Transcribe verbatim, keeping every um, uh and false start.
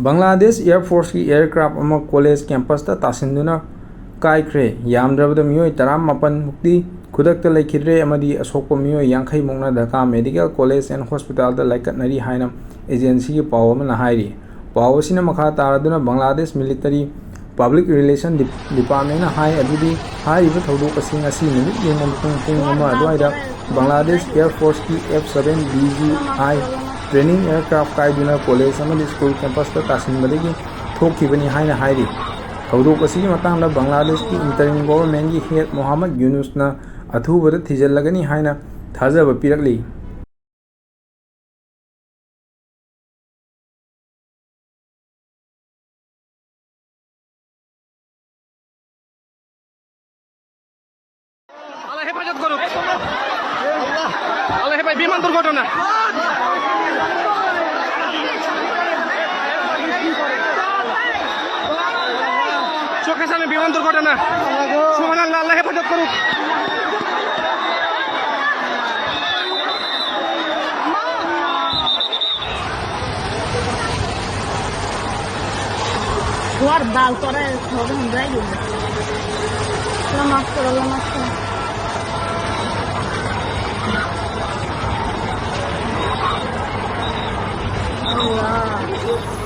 Bangladesh air ꯐꯣꯔꯁꯀꯤ aircraft ꯑꯃ college ꯀꯦꯝꯄꯁꯇ ꯇꯥꯁꯤꯟꯗꯨꯅ ꯀꯥꯏꯈ꯭ꯔꯦ꯫ ꯌꯥꯝꯗ꯭ꯔꯕꯗ ꯃꯤꯑꯣꯏ ꯇꯔꯥꯃꯥꯄꯟ ꯃꯨꯛꯇꯤ ꯈꯨꯗꯛꯇ ꯂꯩꯈꯤꯗ꯭ꯔꯦ ꯑꯃꯗꯤ ꯑꯁꯣꯛꯄ ꯃꯤꯑꯣꯏ ꯌꯥꯡꯈꯩ ꯃꯨꯛꯅ ꯙꯥꯀꯥ ꯃꯦꯗꯤꯀꯦꯜ ꯀꯣꯂꯦꯖ ꯑꯦꯟ ꯍꯣꯁꯄꯤꯇꯥꯜꯗ ꯂꯥꯏꯀꯠꯅꯔꯤ ꯍꯥꯏꯅ ꯑꯦꯖꯦꯟꯁꯤꯒꯤ ꯄꯥꯎ ꯑꯃꯅ ꯍꯥꯏꯔꯤ꯫ ꯄꯥꯎ ꯑꯁꯤꯅ ꯃꯈꯥ ꯇꯥꯔꯗꯨꯅ ꯕꯪꯒ꯭ꯂꯥꯗꯦꯁ ꯃꯤꯂꯤꯇꯔꯤ ꯄꯕ꯭ꯂꯤꯛ ꯔꯤꯂꯦꯁꯟ ꯗꯤꯞ-, ꯗꯤꯄꯥꯔꯠꯃꯦꯟꯅ ꯍꯥꯏ ꯑꯗꯨꯗꯤ ꯍꯥꯏꯔꯤꯕ ꯊꯧꯗꯣꯛ ꯑꯁꯤ ꯉꯁꯤ ꯅꯨꯃꯤꯠ ꯌꯨꯡꯕ ꯄꯨꯡ, ꯄꯨꯡ ꯑꯃ ꯑꯗꯨꯋꯥꯏꯗ ꯕꯪꯒ꯭ꯂꯥꯗꯦꯁ ꯑꯦꯌꯔ ꯐꯣꯔꯁꯀꯤ F seven B G I training aircraft ꯀꯥꯏꯗꯨꯅ ꯀꯣꯂꯦꯖ ꯑꯃꯗꯤ ꯁ꯭ꯀꯨꯜ ꯀꯦꯝꯄꯁꯇ ꯇꯥꯁꯤꯟꯕꯗꯒꯤ ꯊꯣꯛꯈꯤꯕꯅꯤ ꯍꯥꯏꯅ ꯍꯥꯏꯔꯤ꯫ ꯊꯧꯗꯣꯛ ꯑꯁꯤꯒꯤ ꯃꯇꯥꯡꯗ ꯕꯪꯒ꯭ꯂꯥꯗꯦꯁꯀꯤ ꯏꯟꯇꯔꯤꯝ ꯒꯣꯚꯔꯟꯃꯦꯟꯠꯀꯤ ꯍꯦꯗ ꯃꯣꯍꯥꯃꯗ ꯌꯨꯅꯨꯁꯅ ꯑꯊꯨꯕꯗ ꯊꯤꯖꯤꯜꯂꯒꯅꯤ ꯍꯥꯏꯅ ꯊꯥꯖꯕ ꯄꯤꯔꯛꯂꯤ꯫ আল্লাহ হেফাজত করুক। আল্লাহ হেফাজত, বিমান দুর্ঘটনা। চোখের সামনে বিমান দুর্ঘটনা। সুবহানাল্লাহ, আল্লাহ হেফাজত করুক। Guarda, ancora è cosa non dai. La maschera, la maschera. Wow.